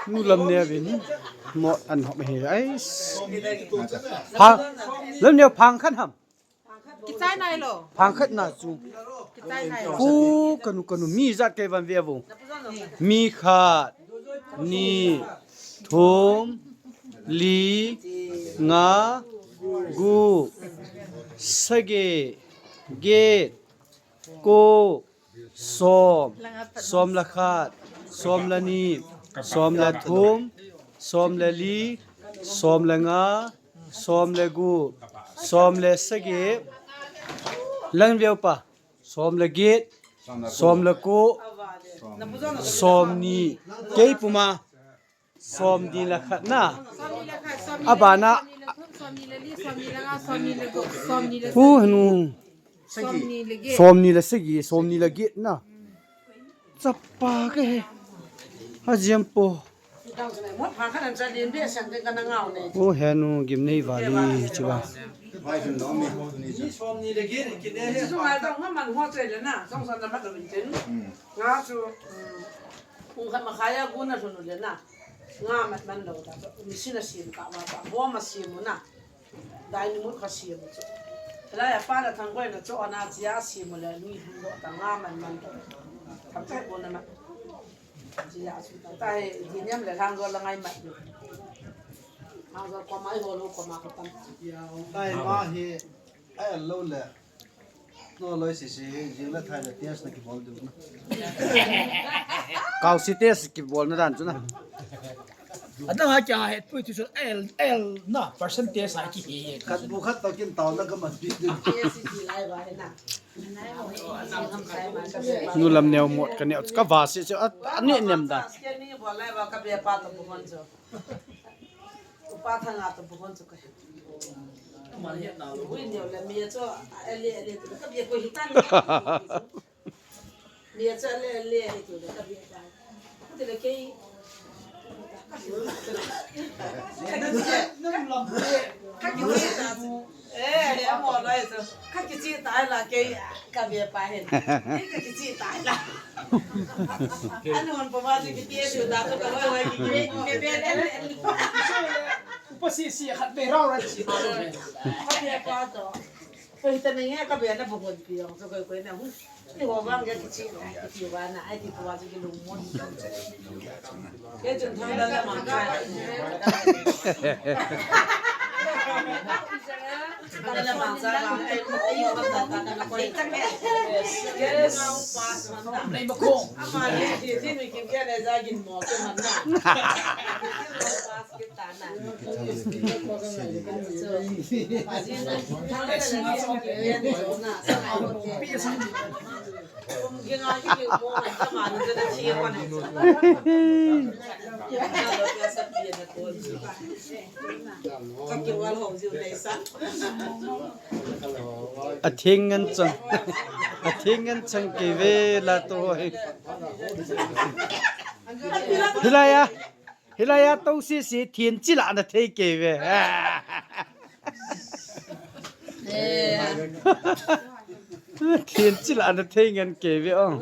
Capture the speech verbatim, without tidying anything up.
Nu Lamneo vin mot an hop hi. Ai. Phang, Lamneo phang khat ham. Kichai nai lo. Phang khat na chu. Kichai nai lo. Ku kanu kanu mi jat kei van ve vo. Mi khat, ni, thum, li, nga, gup, sagi, get, ko, som, som le khat, som le ni, som le thum, som le li, som le nga, som le gup, som le sagi, lang veu pa, som le get, som le ko, som ni, kei puma, som ni le khat na. Abana. Hu hanu. Som ni le sagi, som ni le get na. Chapa ka he. Ha jiam po. O henu gimnei vali chiva. Nga chu, um, pung khat makhai a gun a lhun u le na. Nga mat man lo ta, machine a sim ta ma ta, bom a sim u na. Dynamite kha sim u chu. Lai a pa la thang koi na chu ana chia sim u le, lui hung lo ta nga man man ta. Thang koi ko na ma. Chia su ta, ta he, di niam le hang lo la ngai mat lo. Hang lo ko mai ho lo ko ma ko tam. Tai ma hi, ai lo le. No loi si si, jing le thai le test na kibol diu na. Kau si test kibol na dan chu na. Adang ha kya het pui tu chu L, L na percentage ha ki he. Khat bu khat to kin tao na ka man pi diu. Nu Lamneo mot ka neo ka va si chu a, a ni nem dan. Upa thanga to bon chu ka. Ui, neo le mi chu, a, ele, ele, tu ka bia ko hi tan. Mi chu ele, ele, ele, tu ka bia ta. Ti le kei. Ka ki chi ta. Eh, ya mo lo e chu. Ka ki chi ta la kei. Ka bia pa hen. Ka ki chi ta la. Anu hon pa ma chu ki ti chu da chu ka wai wai ki ki. Ke be le. Upa si si khat be rau ran si. Ka be pa to. Ko hita na nge ka be na bu hon pi ong so ko ko na hu. Ni ho bang ke ki chi na ki chi wa na ai ki ko wa chu ki lung mo. Ke chun thang da la ma ka. A thing ngan chang. A thing ngan chang kei ve la to hoi. Hilai a. Hilai a to si si thing chi la na thei kei ve. Thing chi la na thei ngan kei ve ong.